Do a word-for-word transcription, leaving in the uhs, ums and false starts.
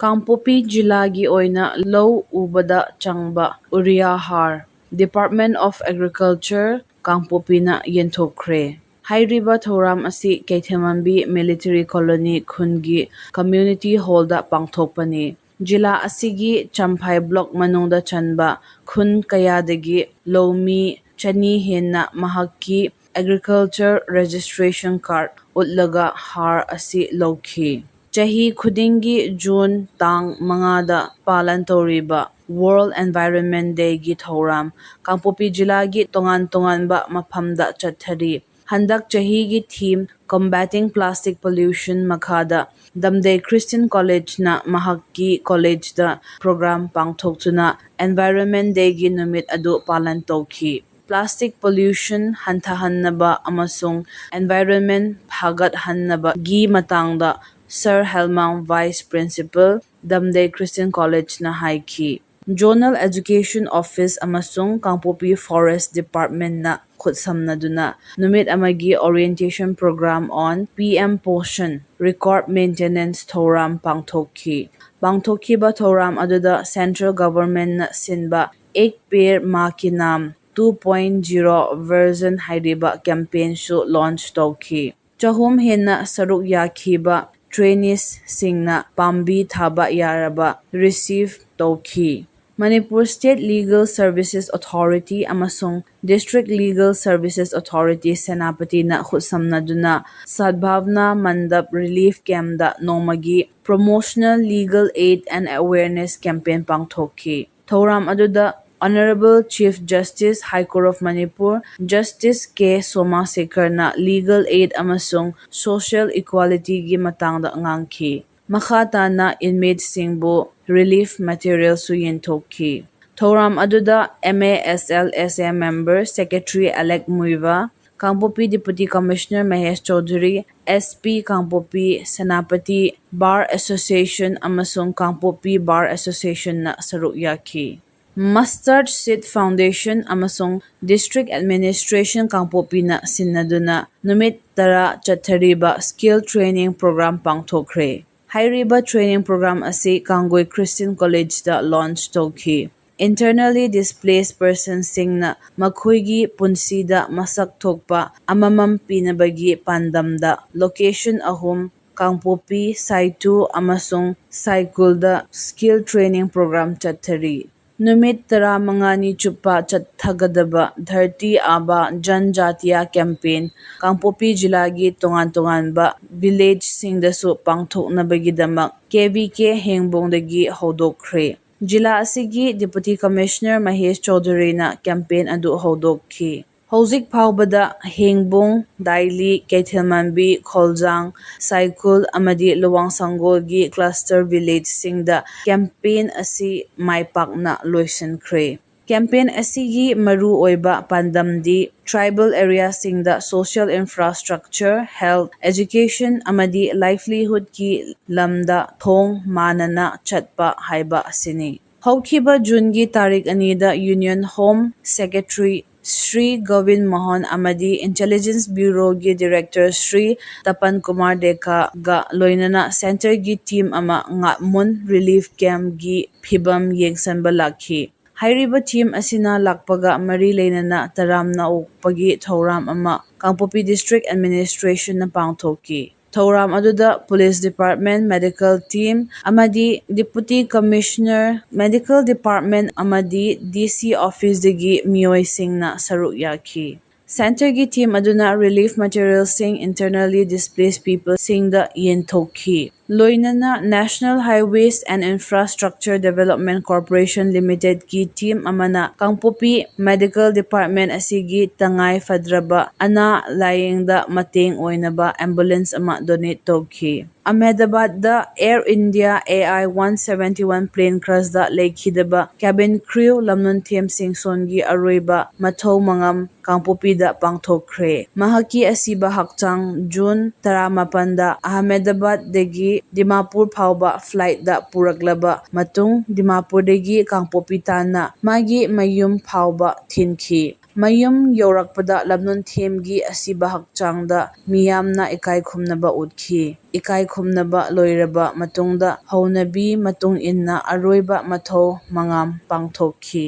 ꯀꯥꯡꯄꯣꯛꯄꯤ ꯖꯤꯂꯥꯒꯤ ꯑꯣꯏꯅ ꯂꯧ ꯎꯕꯗ ꯆꯪꯕ ꯎꯔꯤꯌꯥ ꯍꯥꯔ Department of Agriculture, ꯀꯥꯡꯄꯣꯛꯄꯤꯅ ꯌꯦꯟꯊꯣꯛꯈ꯭ꯔꯦ꯫ ꯍꯥꯏꯔꯤꯕ ꯊꯧꯔꯝ ꯑꯁꯤ ꯀꯩꯊꯦꯜꯃꯟꯕꯤ Military Colony ꯈꯨꯟꯒꯤ Community Hallꯗ ꯄꯥꯡꯊꯣꯛꯄꯅꯤ꯫ ꯖꯤꯂꯥ ꯑꯁꯤꯒꯤ ꯆꯝꯐꯥꯏ block ꯃꯅꯨꯡꯗ ꯆꯟꯕ ꯈꯨꯟ ꯀꯌꯥꯗꯒꯤ ꯂꯧꯃꯤ ꯆꯅꯤ ꯍꯦꯟꯅ ꯃꯍꯥꯛꯀꯤ Agriculture Registration Card ꯎꯠꯂꯒ ꯍꯥꯔ ꯑꯁꯤ ꯂꯧꯈꯤ꯫ ꯆꯍꯤ ꯈꯨꯗꯤꯡꯒꯤ ꯖꯨꯟ ꯇꯥꯡ ꯃꯉꯥꯗ ꯄꯥꯂꯟ ꯇꯧꯔꯤꯕ World Environment Dayꯒꯤ ꯊꯧꯔꯝ ꯀꯥꯡꯄꯣꯛꯄꯤ ꯖꯤꯂꯥꯒꯤ ꯇꯣꯉꯥꯟ ꯇꯣꯉꯥꯟꯕ ꯃꯐꯝꯗ ꯆꯠꯊꯔꯤ꯫ ꯍꯟꯗꯛ ꯆꯍꯤꯒꯤ theme Combating Plastic Pollution ꯃꯈꯥꯗ ꯗꯝꯗꯩ Christian Collegeꯅ ꯃꯍꯥꯛꯀꯤ collegeꯗ program ꯄꯥꯡꯊꯣꯛꯇꯨꯅ Environment Dayꯒꯤ ꯅꯨꯃꯤꯠ ꯑꯗꯨ ꯄꯥꯂꯟ ꯇꯧꯈꯤ꯫ Plastic pollution ꯍꯟꯊꯍꯟꯅꯕ ꯑꯃꯁꯨꯡ environment ꯐꯒꯠꯍꯟꯅꯕꯒꯤ ꯃꯇꯥꯡꯗ Sir Helmang, Vice Principal, ꯗꯝꯗꯩ Christian Collegeꯅ ꯍꯥꯏꯈꯤ꯫ Zonal Education Office ꯑꯃꯁꯨꯡ ꯀꯥꯡꯄꯣꯛꯄꯤ Forest Departmentꯅ ꯈꯨꯠꯁꯝꯅꯗꯨꯅ ꯅꯨꯃꯤꯠ ꯑꯃꯒꯤ orientation program on P M Poshan Record Maintenance ꯊꯧꯔꯝ ꯄꯥꯡꯊꯣꯛꯈꯤ꯫ ꯄꯥꯡꯊꯣꯛꯈꯤꯕ ꯊꯧꯔꯝ ꯑꯗꯨꯗ Central Governmentꯅ ꯁꯤꯟꯕ Ek Ped Maa Ke Naam two point zero version ꯍꯥꯏꯔꯤꯕ campaignꯁꯨ launch ꯇꯧꯈꯤ꯫ ꯆꯍꯨꯝ ꯍꯦꯟꯅ ꯁꯔꯨꯛ ꯌꯥꯈꯤꯕ traineesꯁꯤꯡꯅ ꯄꯥꯝꯕꯤ ꯊꯥꯕ ꯌꯥꯔꯕ receive ꯇꯧꯈꯤ꯫ Manipur State Legal Services Authority ꯑꯃꯁꯨꯡ District Legal Services Authority ꯁꯦꯅꯥꯄꯇꯤꯅ ꯈꯨꯠꯁꯝꯅꯗꯨꯅ Sadbhavna Mandap Relief Campꯗ ꯅꯣꯡꯃꯒꯤ Promotional Legal Aid and Awareness Campaign ꯄꯥꯡꯊꯣꯛꯈꯤ꯫ ꯊꯧꯔꯝ ꯑꯗꯨꯗ Honorable Chief Justice, High Court of Manipur, Justice K Somasekharꯅ legal aid ꯑꯃꯁꯨꯡ social equalityꯒꯤ ꯃꯇꯥꯡꯗ ꯉꯥꯡꯈꯤ꯫ ꯃꯈꯥ ꯇꯥꯅ inmateꯁꯤꯡꯕꯨ relief materialꯁꯨ ꯌꯦꯟꯊꯣꯛꯈꯤ꯫ ꯊꯧꯔꯝ ꯑꯗꯨꯗ M A S L S A member secretary Alec Muivah, Kangpokpi Deputy Commissioner Mahesh Chaudhuri, S P Kangpokpi, Senapati Bar Association ꯑꯃꯁꯨꯡ ꯀꯥꯡꯄꯣꯛꯄꯤ Bar Associationꯅ ꯁꯔꯨꯛ ꯌꯥꯈꯤ꯫ Mustard Seed Foundation ꯑꯃꯁꯨꯡ District Administration ꯀꯥꯡꯄꯣꯛꯄꯤꯅ ꯁꯤꯟꯅꯗꯨꯅ ꯅꯨꯃꯤꯠ ꯇꯔꯥ ꯆꯠꯊꯔꯤꯕ skill training program ꯄꯥꯡꯊꯣꯛꯈ꯭ꯔꯦ꯫ ꯍꯥꯏꯔꯤꯕ training program ꯑꯁꯤ ꯀꯥꯡꯒꯣꯏ Christian College ꯗ launch ꯇꯧꯈꯤ꯫ Internally displaced person ꯁꯤꯡꯅ ꯃꯈꯣꯏꯒꯤ ꯄꯨꯟꯁꯤꯗ ꯃꯁꯛ ꯊꯣꯛꯄ ꯑꯃꯃꯝ ꯄꯤꯅꯕꯒꯤ ꯄꯥꯟꯗꯝꯗ location ꯑꯍꯨꯝ, ꯀꯥꯡꯄꯣꯛꯄꯤ, ꯁꯥꯏꯇꯨ ꯑꯃꯁꯨꯡ ꯁꯥꯏꯀꯨꯜꯗ skill training program ꯆꯠꯊꯔꯤ꯫ ꯅꯨꯃꯤꯠ ꯇꯔꯥꯃꯉꯥꯅꯤ ꯆꯨꯞꯄ ꯆꯠꯊꯒꯗꯕ Dharti Aaba Janjatiya campaign ꯀꯥꯡꯄꯣꯛꯄꯤ ꯖꯤꯂꯥꯒꯤ ꯇꯣꯉꯥꯟ ꯇꯣꯉꯥꯟꯕ village ꯁꯤꯡꯗꯁꯨ ꯄꯥꯡꯊꯣꯛꯅꯕꯒꯤꯗꯃꯛ K V K ꯍꯦꯡꯕꯣꯡꯗꯒꯤ ꯍꯧꯗꯣꯛꯈ꯭ꯔꯦ꯫ ꯖꯤꯂꯥ ꯑꯁꯤꯒꯤ Deputy Commissioner ꯃꯍꯦꯁ ꯆꯧꯙꯨꯔꯤꯅ campaign ꯑꯗꯨ ꯍꯧꯗꯣꯛꯈꯤ꯫ ꯍꯧꯖꯤꯛ ꯐꯥꯎꯕꯗ ꯍꯦꯡꯕꯣꯡ, ꯗꯥꯏꯂꯤ, ꯀꯩꯊꯦꯜꯃꯥꯟꯕꯤ, ꯈꯣꯜꯖꯥꯡ, ꯁꯥꯏꯈꯨꯜ ꯑꯃꯗꯤ ꯂꯨꯋꯥꯡ ꯁꯪꯒꯣꯜꯒꯤ cluster village ꯁꯤꯡꯗ campaign ꯑꯁꯤ ꯃꯥꯏ ꯄꯥꯛꯅ ꯂꯣꯏꯁꯤꯟꯈ꯭ꯔꯦ꯫ Campaign ꯑꯁꯤꯒꯤ ꯃꯔꯨ ꯑꯣꯏꯕ ꯄꯥꯟꯗꯝꯗꯤ tribal area ꯁꯤꯡꯗ social infrastructure, health, education ꯑꯃꯗꯤ livelihood ꯀꯤ ꯂꯝꯗ ꯊꯣꯡ ꯃꯥꯟꯅꯅ ꯆꯠꯄ ꯍꯥꯏꯕ ꯑꯁꯤꯅꯤ꯫ ꯍꯧꯈꯤꯕ ꯖꯨꯟꯒꯤ ꯇꯥꯔꯤꯛ ꯑꯅꯤꯗ Union Home Secretary Shri Gobin Mohan ꯑꯃꯗꯤ Intelligence Bureau ꯒꯤ Director ꯁ꯭ꯔꯤ ꯇꯄꯟ ꯀꯨꯃꯥꯔ ꯗꯦꯀꯥꯒ ꯂꯣꯏꯅꯅ centre ꯒꯤ team ꯑꯃ ꯉꯥꯠꯃꯨꯟ relief camp ꯒꯤ ꯐꯤꯚꯝ ꯌꯦꯡꯁꯤꯟꯕ ꯂꯥꯛꯈꯤ꯫ ꯍꯥꯏꯔꯤꯕ team ꯑꯁꯤꯅ ꯂꯥꯛꯄꯒ ꯃꯔꯤ ꯂꯩꯅꯅ ꯇꯔꯥꯝꯅ ꯑꯣꯛꯄꯒꯤ ꯊꯧꯔꯝ ꯑꯃ ꯀꯥꯡꯄꯣꯛꯄꯤ District Administration ꯅ ꯄꯥꯡꯊꯣꯛꯈꯤ꯫ ꯊꯧꯔꯝ ꯑꯗꯨꯗ Police Department, Medical Team ꯑꯃꯗꯤ Deputy Commissioner, Medical Department ꯑꯃꯗꯤ D C Office ꯗꯒꯤ ꯃꯤꯑꯣꯏꯁꯤꯡꯅ ꯁꯔꯨꯛ ꯌꯥꯈꯤ꯫ Centre ꯒꯤ team ꯑꯗꯨꯅ relief material ꯁꯤꯡ internally displaced people ꯁꯤꯡꯗ ꯌꯦꯟꯊꯣꯛꯈꯤ꯫ ꯂꯣꯏꯅꯅ National Highways and Infrastructure Development Corporation Limited ꯀꯤ team ꯑꯃꯅ ꯀꯥꯡꯄꯣꯛꯄꯤ Medical Department ꯑꯁꯤꯒꯤ ꯇꯉꯥꯏ ꯐꯗ꯭ꯔꯕ ꯑꯅꯥ ꯂꯥꯌꯦꯡꯗ ꯃꯇꯦꯡ ꯑꯣꯏꯅꯕ ambulance ꯑꯃ donate ꯇꯧꯈꯤ꯫ Ahmedabad the Air India A I one seventy one plane crash ꯗ ꯂꯩꯈꯤꯗꯕ cabin crew ꯂꯝꯂꯣꯟꯊꯦꯝ ꯁꯤꯡꯁꯣꯟꯒꯤ ꯑꯔꯣꯏꯕ ꯃꯊꯧ ꯃꯉꯝ ꯀꯥꯡꯄꯣꯛꯄꯤꯗ ꯄꯥꯡꯊꯣꯛꯈ꯭ꯔꯦ꯫ ꯃꯍꯥꯛꯀꯤ ꯑꯁꯤꯕ ꯍꯛꯆꯥꯡ ꯖꯨꯟ ꯇꯔꯥꯃꯥꯄꯟꯗ ꯑꯍꯃꯦꯗꯕꯥꯗ ꯗꯒꯤ ꯗꯤꯃꯥꯄꯨꯔ ꯐꯥꯎꯕ flight ꯗ ꯄꯨꯔꯛꯂꯕ ꯃꯇꯨꯡ, ꯗꯤꯃꯥꯄꯨꯔꯗꯒꯤ ꯀꯥꯡꯄꯣꯛꯄꯤ ꯇꯥꯟꯅ ꯃꯥꯒꯤ ꯃꯌꯨꯝ ꯐꯥꯎꯕ ꯊꯤꯟꯈꯤ꯫ ꯃꯌꯨꯝ ꯌꯧꯔꯛꯄꯗ ꯂꯝꯅꯨꯟꯊꯦꯝꯒꯤ ꯑꯁꯤꯕ ꯍꯛꯆꯥꯡꯗ ꯃꯤꯌꯥꯝꯅ ꯏꯀꯥꯏ ꯈꯨꯝꯅꯕ ꯎꯠꯈꯤ꯫ ꯏꯀꯥꯏ ꯈꯨꯝꯅꯕ ꯂꯣꯏꯔꯕ ꯃꯇꯨꯡꯗ ꯍꯧꯅꯕꯤ ꯃꯇꯨꯡ ꯏꯟꯅ ꯑꯔꯣꯏꯕ ꯃꯊꯧ ꯃꯉꯥꯝ ꯄꯥꯡꯊꯣꯛꯈꯤ꯫